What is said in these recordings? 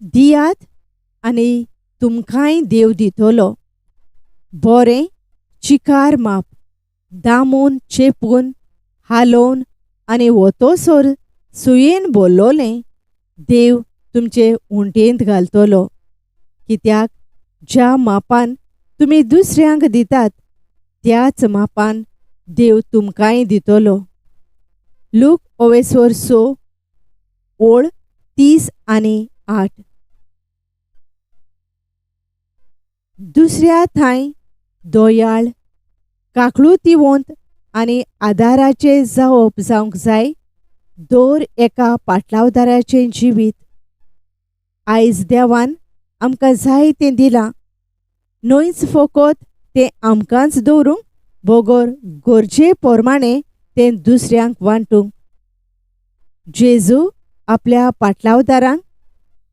दियात आनी तुमकांय देव दितलो. बरें चिकार माप दामून चेपून हालोवन आनी वतोसर सुयेन बोल्लोलें देव तुमचे उंटेंत घालतलो. कित्याक ज्या मापान तुमी दुसऱ्यांक दितात त्याच मापान देव तुमकांय दितलो. लूक ओवेसोर स ओळ 30 आनी 8. दुसऱ्या थांय दोयाळ काकळुतीवंत आनी आदाराचें जावप जावंक जाय दर एका पाटलावदाराचें जिवीत. आयज देवान आमकां जाय तें दिलां, न्हयच फकत तें आमकांच दवरूंक बगर गरजे प्रमाणें तें दुसऱ्यांक वांटूंक. जेजू आपल्या पाटलावदारांक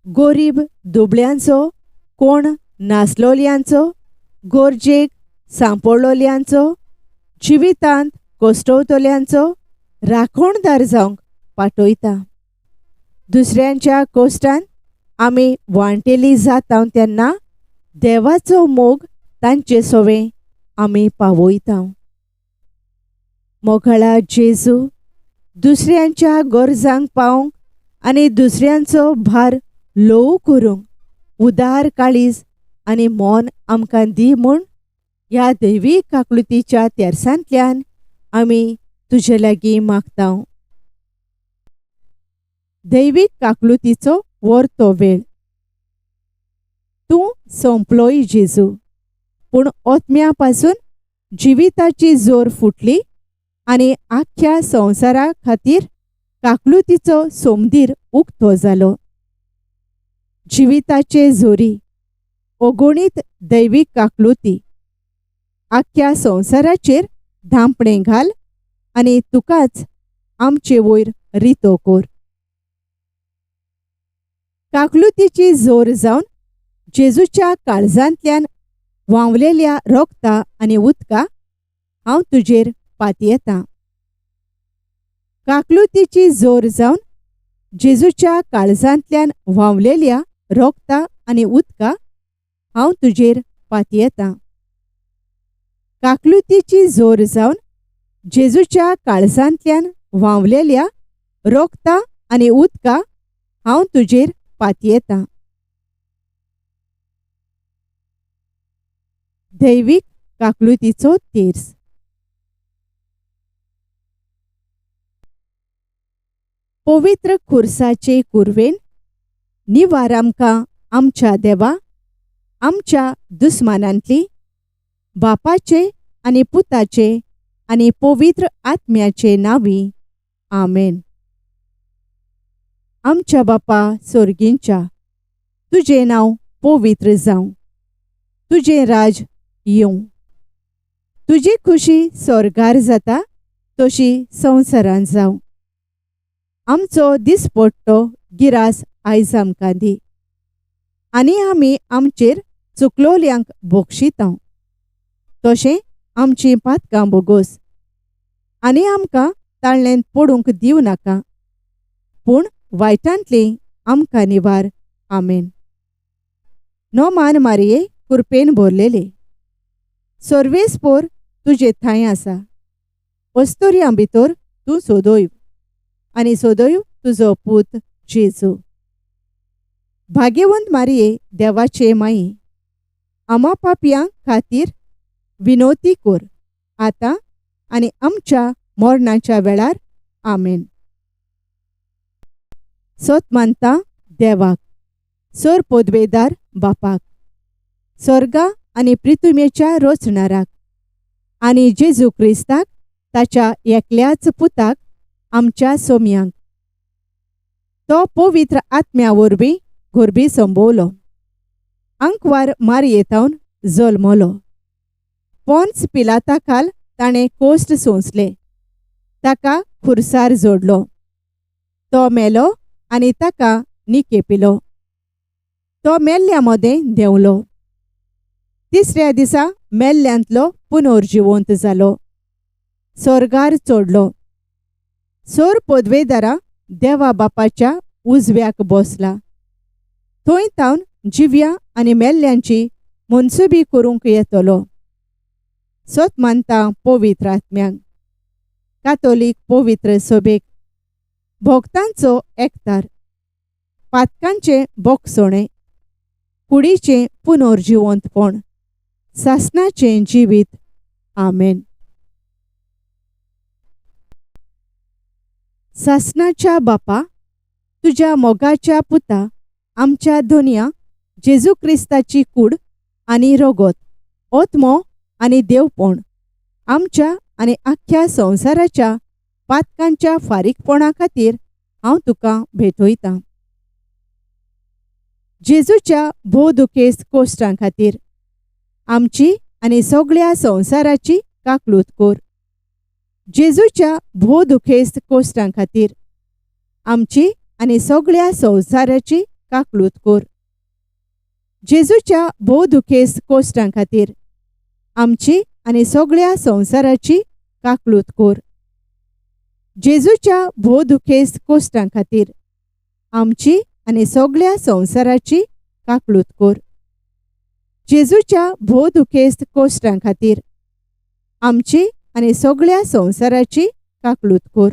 गरीब दुबळ्यांचो, कोण नासलोल्यांचो, गरजेक सांपडलोल्यांचो, जिवितांत कश्टवतल्यांचो राखणदार जावंक पाठयता. दुसऱ्यांच्या कश्टान आमी वांटेली जाता तेन्ना देवाचो मोग तांचे सवें आमी पावयता. मोगाळा जेजू, दुसऱ्यांच्या गरजांक पावंक आनी दुसऱ्यांचो भार ल्हव करूंक उदार काळीज आनी मन आमकां दी म्हूण ह्या दैवीक काकळुतीच्या तेरसांतल्यान आमी तुजे लागीं मागता. दैवीक काकळुतीचो वर्तो वेळ. तूं सोंपलोय जेजू, पूण ओतम्या पासून जिविताची जोर फुटली आनी आख्ख्या संवसारा खातीर काकळुतीचो सोमदीर उक्तो जालो. जिविताचे जोरी अगणीत दैवीक काकळुती आख्ख्या संवसाराचेर धांपणें घाल आनी तुकाच आमचे वयर रितो कर. काकलुतीची जोर जावन जेजूच्या काळजांतल्यान व्हांवलेल्या रोगता आनी उदका हांव तुजेर पातयेतां. काकलुतीची जोर जावन जेजूच्या काळजांतल्यान व्हांवलेल्या रोगता आनी उदका हांव तुजेर पातयेतां. काकलुतीची जोर जावन जेजूच्या काळजांतल्यान व्हांवलेल्या रोगता आनी उदका हांव तुजेर पातयेतां. दैवीक काकलुतीचो तेर्स. पवित्र खुर्साचे कुरवेन निवार आमकां आमच्या देवा, आमच्या दुस्मानांतली, बापाचे आनी पुताचे आनी पवित्र आत्म्याचे नांवी. आमेन. आमच्या बापा सोर्गींच्या, तुजें नांव पवित्र जावं, तुजें राज येवं, तुजी खुशी स्वर्गार जाता तशी संवसारांत जावं. आमचो दिसपट्टो गिरास आयज आमकां दी आनी आमी आमचेर चुकलोल्यांक बोक्षिता तशें आमचीं पातकां बोगोस आनी आमकां ताळ्ळेंत पडूंक दिवं नाका, पूण वायटांतली आमकां निवार. आमेन. नोमान मारये कुरपेन भरलेले सर्वेस्पोर तुजे थांय आसा, अस्तुऱ्यां भितर तूं सोदोय आनी सोदोय तुजो पूत जेजू. भाग्यवंत मारये देवाचे माई, आमा पापयां खातीर विनोती कर आतां आनी आमच्या मरणाच्या वेळार. आमेन. सत मानता देवाक, सर पदवेदार बापाक, स्वर्गा आनी प्रितुमेच्या रचणाराक आनी जेजू क्रिस्ताक ताच्या एकल्याच पुताक आमच्या सोम्यांक, तो पवित्र आत्म्या वरवीं गोरबी संबवलो, आंकवार मारयेतावन जल्मलो, पोन्स पिलाता खाल ताणें कोश्ट सोंसले, ताका खुर्सार जोडलो, तो मेलो आनी ताका निकेपिलो, तो मेल्ल्या मदें देंवलो, तिसऱ्या दिसा मेल्ल्यांतलो पुनर्जिवंत जालो, स्वर्गार चडलो, सोर पदवेदारा देवा बापाच्या उजव्याक बसला, थंय तावन जिव्या आनी मेल्ल्यांची मनसुबी करूंक येतलो. सत मानता पवित्र आत्म्याक, कातोलीक पवित्र सभेक, भक्तांचो एकतार, पातकांचें बोगसणें, कुडीचें पुनर्जिवंतपण, सासणाचें जिवीत. आमेन. सासणाच्या बापा, तुज्या मोगाच्या पुता आमच्या धनया जेजू क्रिस्ताची कूड आनी रगत, आत्मो आनी देवपण आमच्या आनी आख्ख्या संवसाराच्या पातकांच्या फारीकपणा खातीर हांव तुका भेटयतां. जेजूच्या भोव दुखेस्त कोश्टां खातीर आमची आनी सगळ्या संवसाराची काकलूत कर. जेजूच्या भोव दुखेस्त कोश्टां खातीर आमची आनी सगळ्या संवसाराची काकलूत कर. जेजूच्या भोव दुखेस्त कोश्टां खातीर आमची आनी सगळ्या संवसाराची काकलूत कर. जेजूच्या भोव दुखेस्त कोश्टां खातीर आमची आनी सगळ्या संवसाराची काकलूत कर. जेजूच्या भोव दुखेस्त कोश्टां खातीर आमची आनी सगळ्या संवसाराची काकलूत कर.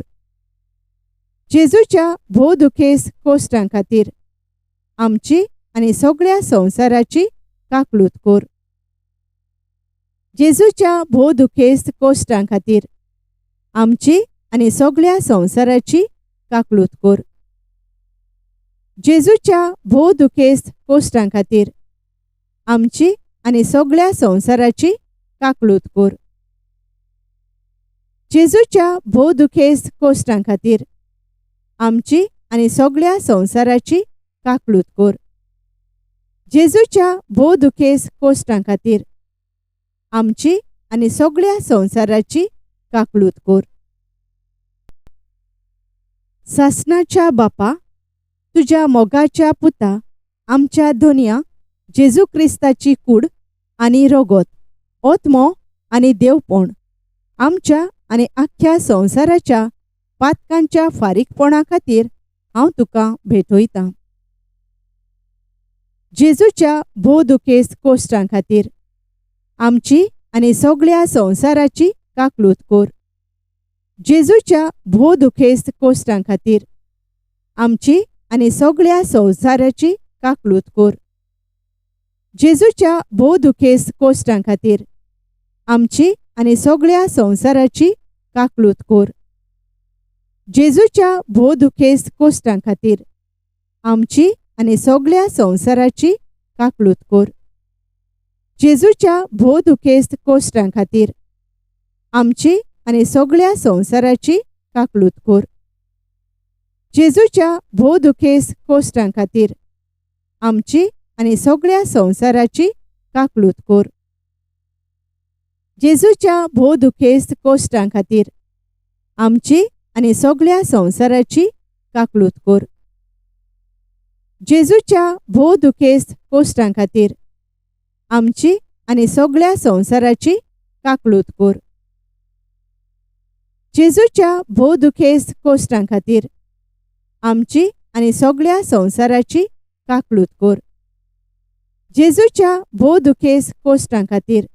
जेजूच्या भोव दुखेस्त कोश्टां खातीर आमची आनी सगळ्या संवसाराची काकलूत कर. जेजूच्या भोव दुखेस्त कोश्टां खातीर आमची आनी सगळ्या संवसाराची काकलूत कर. जेजूच्या भोव दुखेस्त कोश्टां खातीर आमची आनी सगळ्या संवसाराची काकलूत कर. जेजूच्या भोव दुखेस्त कोश्टां खातीर आमची आनी सगळ्या संवसाराची काकलूत कर. जेजूच्या भोव दुखेस्त कोश्टां खातीर आमची आनी सगळ्या संवसाराची काकलूत कर. सासणाच्या बापा, तुज्या मोगाच्या पुता आमच्या धनया जेजू क्रिस्ताची कूड आनी रगत, आत्मो आनी देवपण आमच्या आनी आख्ख्या संवसाराच्या पातकांच्या फारीकपणा खातीर हांव तुका भेटयतां. जेजूच्या भोव दुखेस्त कोश्टां खातीर आमची आनी सगळ्या संवसाराची काकलूत कर. जेजूच्या भोव दुखेस्त कोश्टां खातीर आमची आनी सगळ्या संवसाराची काकलूत कर. जेजूच्या भोव दुखेस्त कोश्टां खातीर आमची आनी सगळ्या संवसाराची काकलूत कर. जेजूच्या भोव दुखेस्त कोश्टां खातीर आमची आनी सगळ्या संवसाराची काकलूत कर. जेजूच्या भोव दुखेस्त कोश्टां खातीर आमची आनी सगळ्या संवसाराची काकलूत कर. जेजूच्या भोव दुखेस्त कोश्टां खातीर आमची आनी सगळ्या संवसाराची काकलूत कर. जेजूच्या भोव दुखेस्त कोश्टां खातीर आमची आनी सगळ्या संवसाराची काकलूत कर. जेजूच्या भोव दुखेस्त कोश्टां खातीर आमची आनी सगळ्या संवसाराची काकलूत कर. जेजूच्या भोव दुखेस्त कोश्टां खातीर आमची आनी सगळ्या संवसाराची काकलूत कर. जेजूच्या भोव दुखेस्त कोश्टां खातीर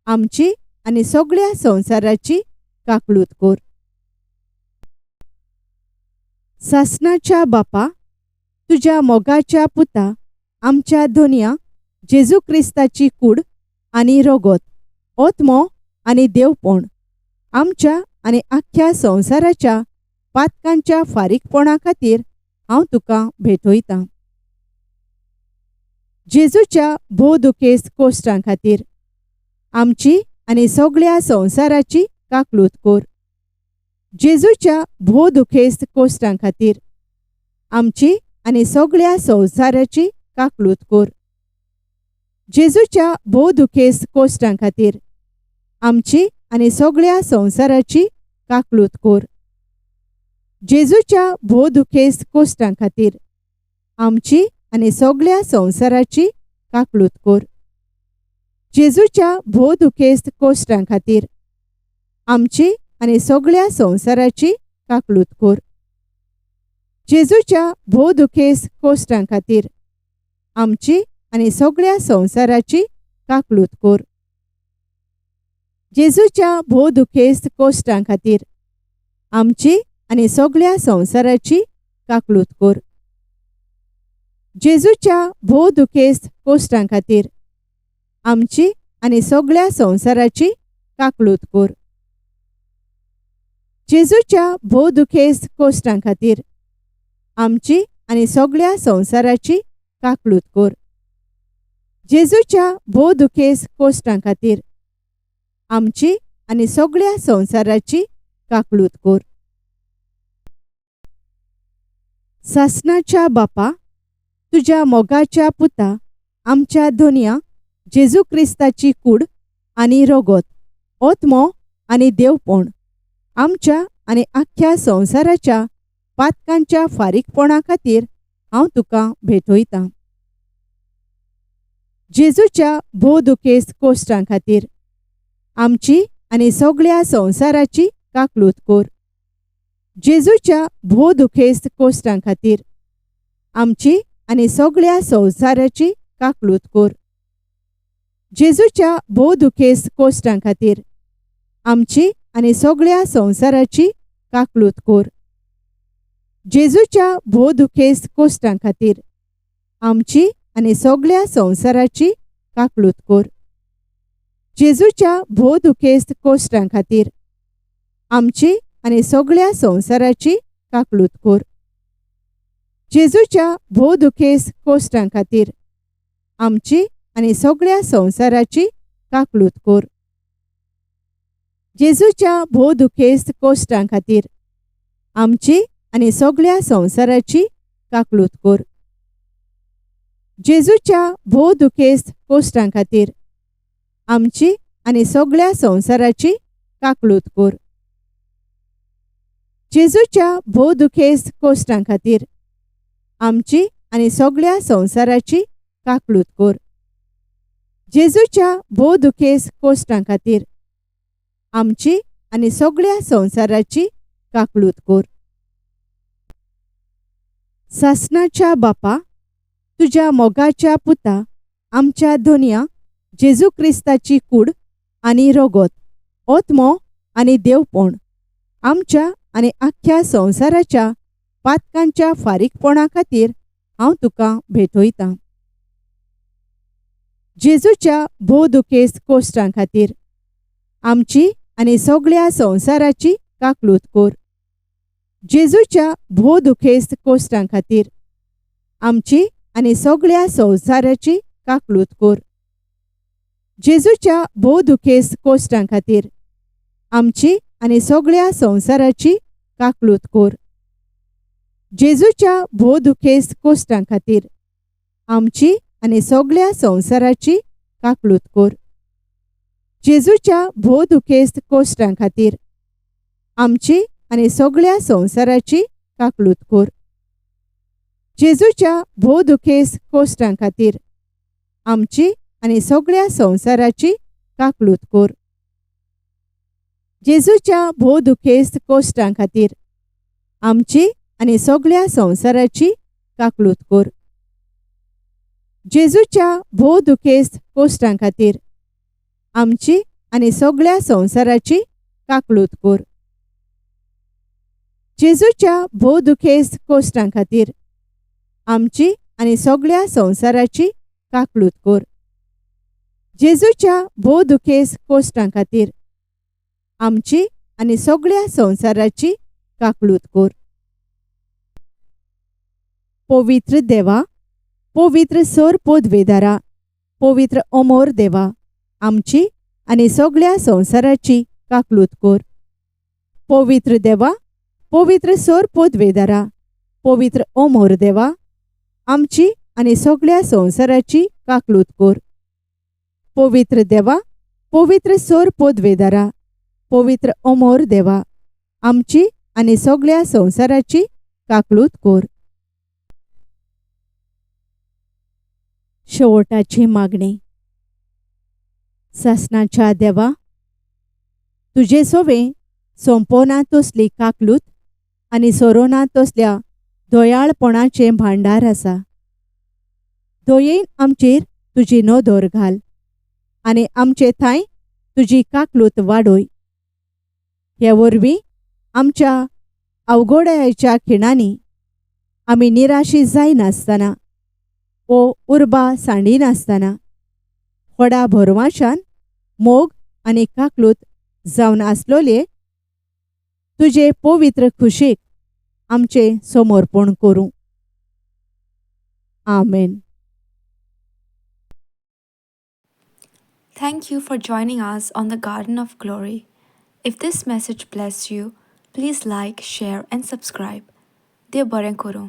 आमची आनी सगळ्या संवसाराची काकलूत कर. सासणाच्या बापा, तुज्या मोगाच्या पुता आमच्या धनया जेजू क्रिस्ताची कूड आनी रगत, आत्मो आनी देवपण आमच्या आनी आख्ख्या संवसाराच्या पातकांच्या फारीकपणा खातीर हांव तुका भेटयतां. जेजूच्या भोव दुखेस्त कोश्टां खातीर आमची आनी सगळ्या संवसाराची काकलूत कर. जेजूच्या भोव दुखेस्त कोश्टां खातीर आमची आनी सगळ्या संवसाराची काकलूत कर. जेजूच्या भोव दुखेस्त कोश्टां खातीर आमची आनी सगळ्या संवसाराची काकलूत कर. जेजूच्या भोव दुखेस्त कोश्टां खातीर आमची आनी सगळ्या संवसाराची काकलूत कर. जेजूच्या भोव दुखेस्त कोश्टां खातीर आमची आनी सगळ्या संवसाराची काकलूत कर. जेजूच्या भोव दुखेस्त कोश्टां खातीर आमची आनी सगळ्या संवसाराची काकळूत कर. जेजूच्या भोव दुखेस्त कोश्टां खातीर आमची आनी सगळ्या संवसाराची काकळूत कर. जेजूच्या भोव दुखेस्त कोश्टां खातीर आमची आनी सगळ्या संवसाराची काकळूत कर. जेजूच्या भोव दुखेस्त कोश्टां खातीर आमची आनी सगळ्या संवसाराची काकळूत कर. जेजूच्या भोव दुखेस्त कोश्टां खातीर आमची आनी सगळ्या संवसाराची काकळूत कर. सासणाच्या बापा, तुज्या मोगाच्या पुता आमच्या धोनया जेजू क्रिस्ताची कूड आनी रगत, आत्मो आनी देवपण आमच्या आनी आख्ख्या संवसाराच्या पातकांच्या फारीकपणा खातीर हांव तुका भेटयतां. जेजूच्या भोव दुखेस्त कोश्टां खातीर आमची आनी सगळ्या संवसाराची काकळूत कर. जेजूच्या भोव दुखेस्त कोश्टां खातीर आमची आनी सगळ्या संवसाराची काकळूत कर. जेजूच्या भोव दुखेस्त कोश्टां खातीर आमची आनी सगळ्या संवसाराची काकळूत कर. जेजूच्या भोव दुखेस्त कोश्टां खातीर आमची आनी सगळ्या संवसाराची काकळूत कर. जेजूच्या भोव दुखेस्त कोश्टां खातीर आमची आनी सगळ्या संवसाराची काकळूत कर. जेजूच्या भोव दुखेस्त कोश्टां खातीर आमची आनी सगळ्या संवसाराची काकळूत कर. जेजूच्या भोव दुखेस्त कोश्टां खातीर आमची आनी सगळ्या संवसाराची काकळूत कर. जेजूच्या भोव दुखेस्त कोश्टां खातीर आमची आनी सगळ्या संवसाराची काकळूत कर. जेजूच्या भोव दुखेस्त कोश्टां खातीर आमची आनी सगळ्या संवसाराची काकळूत कर. जेजूच्या भोव दुखेस्त कोश्टां खातीर आमची आनी सगळ्या संवसाराची काकळूत कर. सासणाच्या बापा, तुज्या मोगाच्या पुता आमच्या धोनया जेजू क्रिस्ताची कूड आनी रगत, आत्मो आनी देवपण आमच्या आनी आख्ख्या संवसाराच्या पातकांच्या फारीकपणा खातीर हांव तुका भेटयतां. जेजूच्या भोव दुखेस्त कोश्टां खातीर आमची आनी सगळ्या संवसाराची काकळूत कर. जेजूच्या भोव दुखेस्त कोश्टां खातीर आमची आनी सगळ्या संवसाराची काकळूत कर. जेजूच्या भोव दुखेस्त कोश्टां खातीर आमची आनी सगळ्या संवसाराची काकळूत कर. जेजूच्या भोव दुखेस्त कोश्टां खातीर आमची आनी सगळ्या संवसाराची काकळूत कर. जेजूच्या भोव दुखेस्त कोश्टां खातीर आमची आनी सगळ्या संवसाराची काकळूत कर. जेजूच्या भोव दुखेस्त कोश्टां खातीर आमची आनी सगळ्या संवसाराची काकळूत कर. जेजूच्या भोव दुखेस्त कोश्टां खातीर आमची आनी सगळ्या संवसाराची काकळूत कर. जेजूच्या भोव दुखेस्त कोश्टां खातीर आमची आनी सगळ्या संवसाराची काकळूत कर. जेजूच्या भोव दुखेस्त कोश्टां खातीर आमची आनी सगळ्या संवसाराची काकळूत कर. जेजूच्या भोव दुखेस्त कोश्टां खातीर आमची आनी सगळ्या संवसाराची काकळूत कर. पवित्र देवा, पवित्र सर पदवेदारा, पवित्र अमर देवा, आमची आनी सगळ्या संवसाराची काकळूत कर. पवित्र देवा, पवित्र सर पदवेदारा, पवित्र अमर देवा, आमची आनी सगळ्या संवसाराची काकळूत कर. पवित्र देवा, पवित्र सर पदवेदारा, पवित्र अमर देवा, आमची आनी सगळ्या संवसाराची काकळूत कर. शेवटाची मागणी. सासणाच्या देवा, तुजे सोवे सोंपोना तसली काकलूत आनी सोरोना तसल्या दयाळपणाचें भांडार आसा. दयेन आमचेर तुजी नदर घाल आनी आमचे थांय तुजी काकलूत वाडय. हे वरवीं आमच्या अवघडायेच्या खिणांनी आमी निराशी जायनासतना वो उर्बा सांडिनासतना व्हडा भरवाशान मोग आनी काकलूत जावन आसलोले तुजे पवित्र खुशेक आमचें समर्पण करूं. आमेन. Thank you for joining us on the Garden of Glory. If this message blessed you, please like, share, and subscribe. देव बरें करूं.